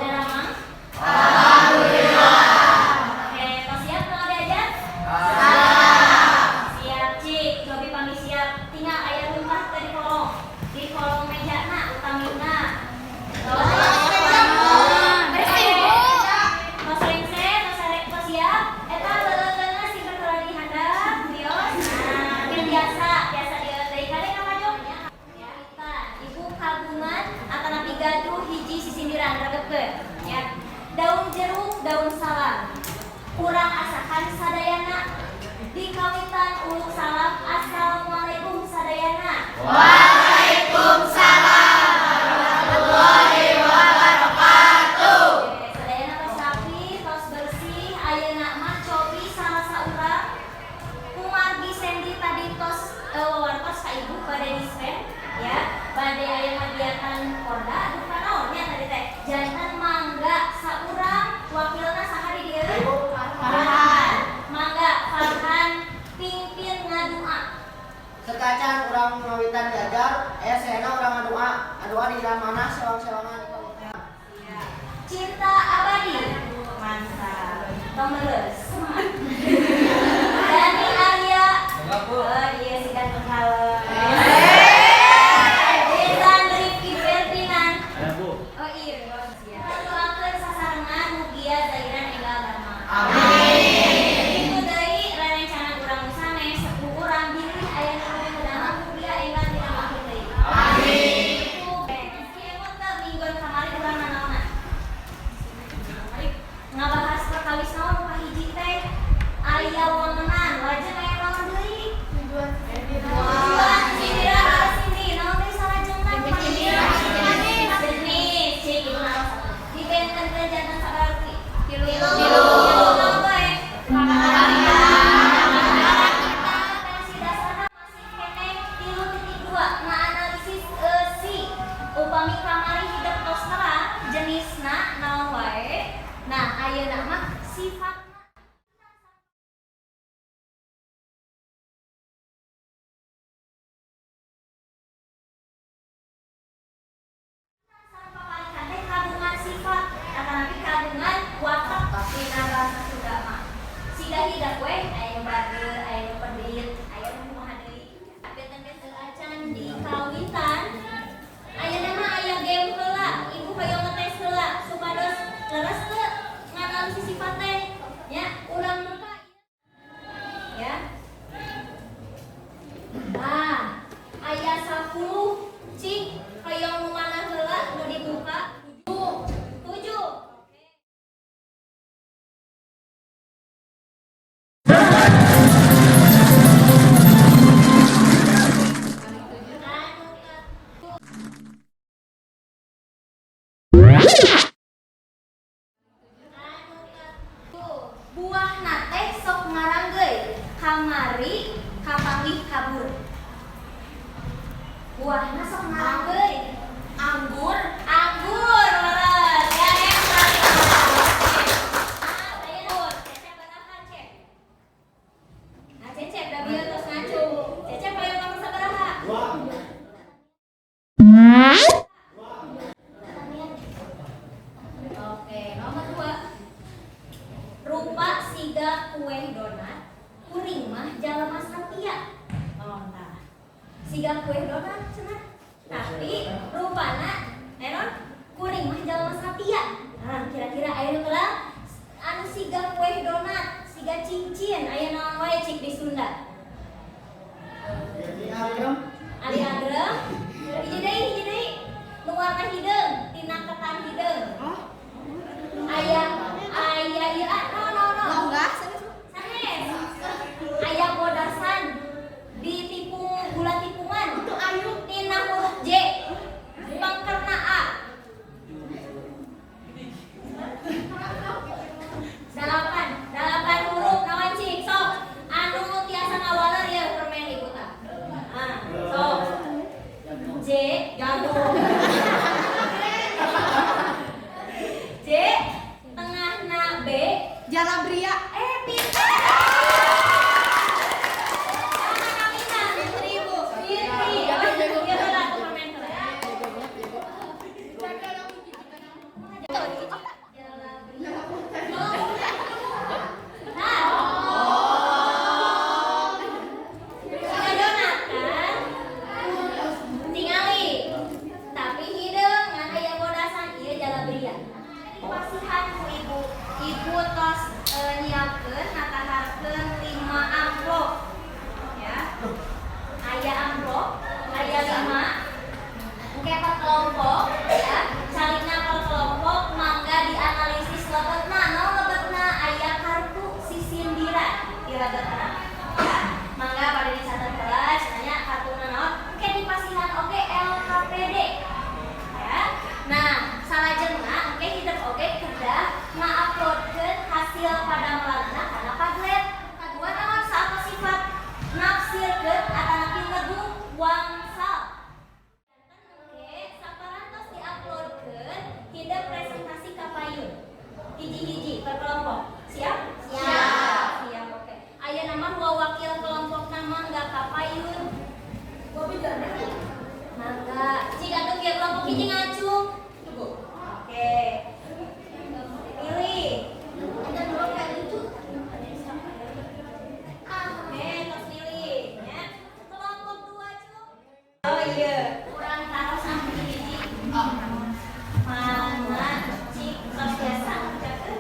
Daramang? Alhamdulillah. Oke, tos siap mau diajar? Siap. Siap, Cik. Cobi pami siap. Tinggal aya rumpah teh di kolong. Di kolong mejana utamina. Tos. Bersih, Bu. Tos rengse, tos arek, tos siap. Eta leuleuna sing heula di handap, bios. Nah, kan biasa, biasa dieu deui kade ka pajong ya. Ya, kita ibu kagungan atanapi gaduh hiji sisindiran regepkeun ya. Daun jeruk, daun salam. Kurang asakan sadayana. Di kawitan uluk salam, assalamualaikum sadayana. Waalaikumsalam warahmatullahi wabarakatuh. Oke, sadayana tos rapi, tos bersih, ayeuna mah cobi salah saurang. Kumargi Sendi tadi tos wawartos ka ibu bade dispen ya, bade aya kegiatan korda aduh kanaon nya tadi teh. Janten mangga saurang wakilna saha di dieu? Farhan. Mangga Farhan pimpin ngadua. Sekacan urang ngawitan diajar, aya saena urang ngadua, ngadua di mana sewang-sewangan. Cinta abadi. Mantap. Tong leles, semangat. Dani Arya. Oh iya si ganteng kalem. Dezan Rifki Ferdinand. Oh iya, siap. Doakeun sasarengan mugia Zairan enggal darma. Amin. Itu deui rerencangan urang nu sanes sepuh urang bilih aya nu leuwih damang mugia enggal tina akhir deui. Amin. Oke, emot teu mingguan kamari urang nanaonan? Ngabahas perkawis naon nu kahiji teh? Aya wangenan, lajeng aya naon deui? Tujuan sindiran sindi, naon deui salajengna nu kahiji? Jenis, cik ieu naon satu. Dibentenkeun janten sabaraha rupi? Tilu. Tilu naon bae? Kompetensi dasarna masih keneh 3.2 ngaanalisis eusi. Upami kamari hidep tos terang jenisna naon wae. Nah, ayeuna mah sifatna. Sareng papalikan teh kagungan sifat atanapi kagungan watak dina bahasa Sunda mah. Siga hidep we aya nu bageur, aya nu pedit, aya nu kumaha deui. Benten-benten acan di kawitan. Ayeuna mah aya game heula, ibu hoyong ngetes heula supados leres teu nganalisis sifat teh. Nya, urang muka ya. Nah, aya 10 cik hoyong nu mana heula nu dibuka? 7. 7. Oke. Anu anu buahna teh sok ngaranggeuy kamari kapanggih kabur. Buahna sok ngaranggeuy. Anggur. Anggur leres ya hebat. Ah, saya Cecep baraha Cep. Nah, Cecep da bieu tos ngacung. Cecep hoyong nomor sabaraha? Dua. Oke, nomor 2. Rupa siga kue donat, kuring mah jalma satia. Oh, tah. Siga kue donat cenah. Tapi rupana naon? Kuring mah jalma satia. Nah, kira-kira aya nu terang anu siga kue donat, siga cincin, aya naon wae cik di Sunda? Jadi agrem. Ali agrem, hiji deui, hiji deui. Nu warna hideung, tina ketan hideung. Jalabria. Pintar. Sama namina. Fitri, Bu. Fitri. Iya heula atuh permen heula. Jalabria. Nah. Siga donat kan? Tingali. Tapi hideung ngan aya bodasan ieu jalabria. Dipasihan ku ibu. Ibu tos nyiapkeun nataharkeun 5 amplop. Ya. Aya amplop, aya 5. Engke per kelompok ya. Calina per kelompok mangga dianalisis lebetna, naon lebetna aya kartu sisindiran di lebetna. Ya. Mangga pada dicatat heula cenah nya kartuna naon? Engke dipasihan oge LKPD. Ya. Nah, salajengna engke hidup oge kedah ngauploadkeun hasil padamelanna kana Padlet. Kadua naon saapa sifat nafsirkeun atanapi negu wangsal. Engke saparantos diuploadkeun hidup presentasi ka payun. Hiji-hiji per kelompok. Siap? Siap. Siap, oke. Aya nama dua wakil kelompok nama enggak ka payun. Mangga. Cik atuh kieu kelompok hiji ngacung. Oke. Pilih. Ada dua kayak lucu. Oke, tos milih ya. Kelompok dua cung. Oh iya, kurang taruh sampai hiji. Mana cik tos biasa ucapkeun.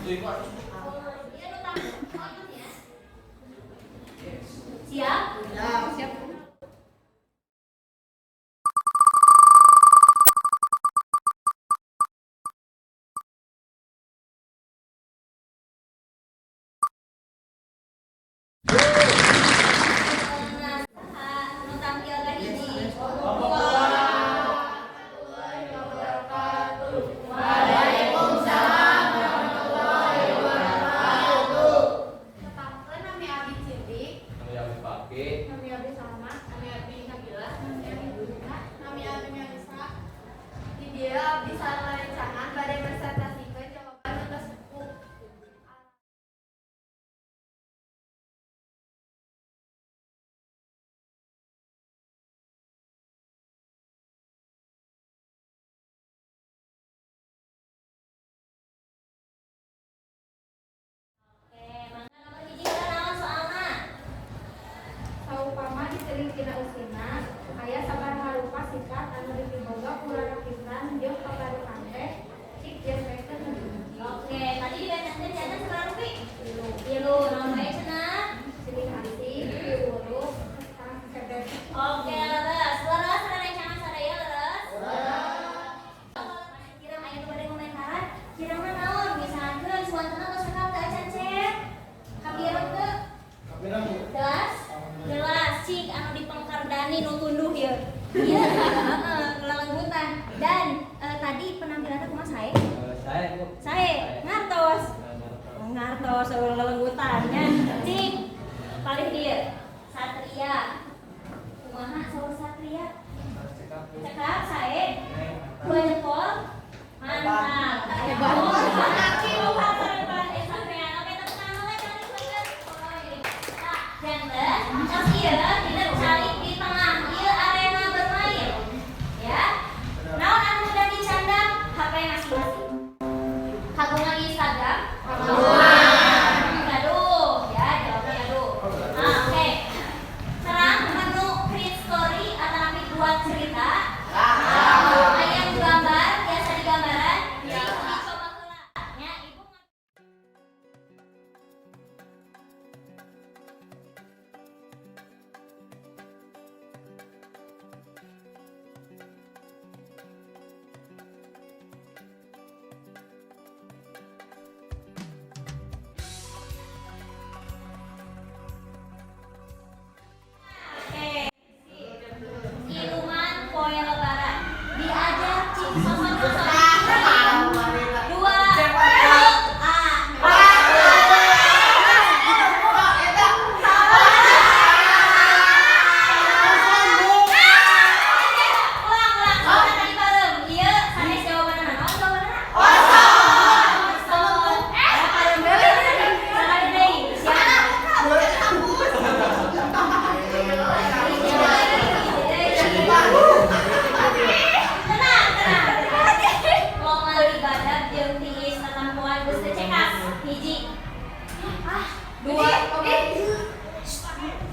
Iya, nu tampil ya. Siap? Siap. Nah, saha nu tampil ka hiji? Tetapkeun nami abdi Cindy, Nami abdi Pake, nami abdi Salma, nami abdi Nabila, nami abdi Duna, nami abdi Melisa. Di dieu abdi sareng rerencangan bade presentasikeun jawaban nu tos buku. Oke, mangga nomor hiji heula naon soalna? Saupama diteling tina eusina, aya sabaraha rupa sifat anu dipiboga ku rarakitan jeung paparukan teh cik jelaskeun hiji-hiji. Oke, tadi dibacakeun janten sabaraha rupi? Tilu. Naon wae cenah? Silih asih, piwuruh, kang sebet. Oke, leres. Leres rerencangan sadaya leres? Kirang aya nu bade ngomentaran, kirangna naon? Misalkeun suantena tos cekap teu acan cek. Kapireng teu? Jelas? Jelas, cik anu dipengkardani nu tunduh ieu. Ieu heeh, lalenggutan. Dan tadi penampilannya kumaha sae? Saya Bu. Sae, ngartos. Ngartos eueuh lelenggutannya. Cik, paling dieu Satria. Kumaha saur Satria? Cekap sae. Dua jempol. Mantap. Sampean. Oke, tepuk tangan heula jangan disebat. Nah, janten tos ieu dina calik di tengah ieu arena bermain. Ya. Naon anu udah dicandak HP masing-masing. Kagungan Instagram? Kagungan. Gaduh, ya jawabnya gaduh. Nah, oke. Terang menu create story atau buat cerita. Aya nu gambar, biasa digambaran. Cik dicoba heula. Nya ibu.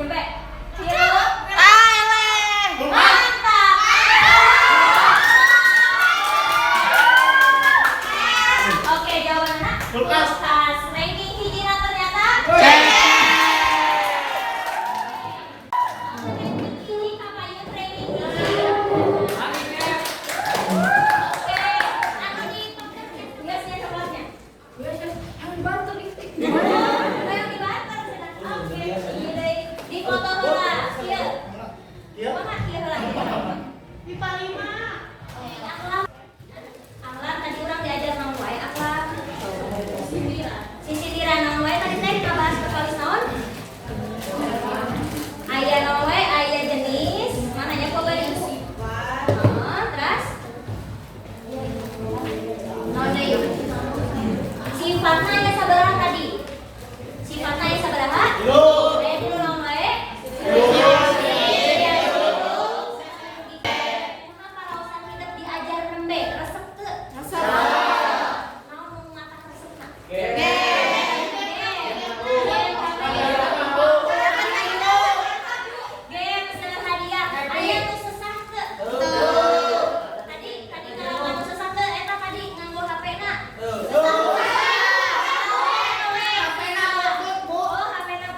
Nembe. Tilu. Ah, eleh. Mantap. Oke, jawabannya Kulkas. Kulkas. Ranking hijina ternyata ranking hiji kapayun ranking hiji. Oke, anu di biasanya coklatnya. Yang dibantu nih. Oh, yang dibanter cenah. Oke, ieu deui di foto heula. Ieu. Ieu. Kumaha ieu heula? IPA 5. Oke, akhlak. Akhlak tadi urang diajar naon wae akhlak? Sisindiran naon wae tadi teh ngabahas perkawis naon? Aya naon wae, aya jenis, mananya kok bari? Heeh, terus? Naon deui? Sifatna aya sabaraha tadi? Sifatna aya sabaraha? Tilu. Aya tilu naon wae? Tilu. Aya tilu. Kumaha paraosan hidup diajar nembe resep teu? Resep. Naon nu matak resepna? Game. Game, game senang hadiah. Aya nu sesah teu? Tadi tadi ngalaman nu sesah teu eta tadi nganggo HP-na? Oh, HP-na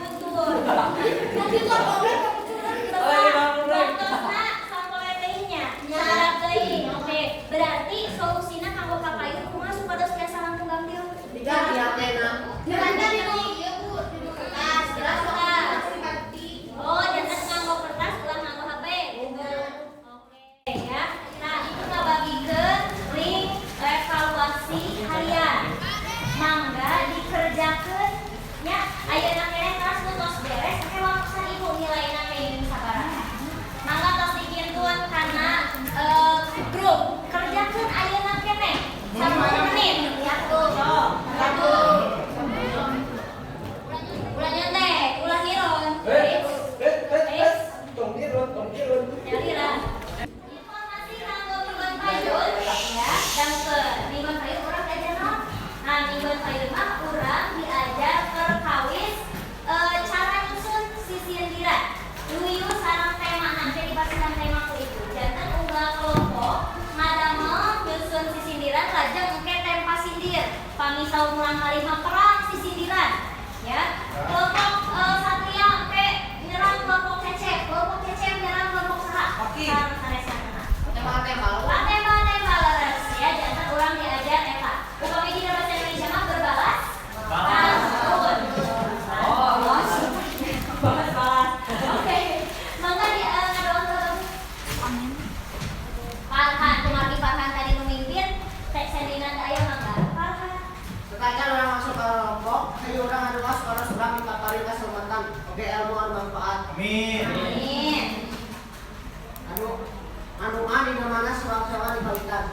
butut. Waktosna sapoe teuing nya. Saharap teuing. Oke, berarti solusina kanggo kapayun kumaha supados tiasa langkung gampil? Diganti HP-na. Karena di iya Bu, di kertas. Kertas. Oh, jangan nganggo kertas ulah nganggo HP. Oke, ya. Nah, itu ngabagikeun link evaluasi harian. Mangga dikerjakeun nya ayeuna keneh kelas nu tos beres engke waktosan ibu nilaina kenging sabaraha. Mangga tos dikintun kana grup. Kerjakeun ayeuna keneh 10 menit. Satu. Satu. Ulah nyontek, ulah ngiron. Eh, eh, eh, eh. Tong dirun, tong dirun. Nyalira. Informasi kanggo mingguan payun ya, dan ke mingguan payun urang diajar naon? Nah, mingguan payun mah urang diajar perkawis cara nyusun sisindiran. Luyu sareng tema nanti dipasihan tema ku ibu. Janten unggal kelompok ngadamel nyusun sisindiran lajeng engke tempa sindir. Pami saur murangkalih mah perang sisindiran ya. Kelompok Satria engke nyerang kelompok Cecep nyerang kelompok saha? Oke. Sanesana. Tembak-tembak. Tembak-tembak leres ya, janten urang diajar eta. Upami dina bahasa Indonesia mah berbalas pantun. Oh. Balas-balas. Oke, mangga di ngadoakeun. Farhan, kumargi Farhan tadi nu mimpin, teh sendina teh aya mangga. Farhan. Setacan urang masuk ke kelompok, hayu urang ngadoa supados urang dipapari kaselamatan. Oge ilmu anu manfaat. Amin. Amin. Anu anu dina mana sewang-sewangan dipalitan.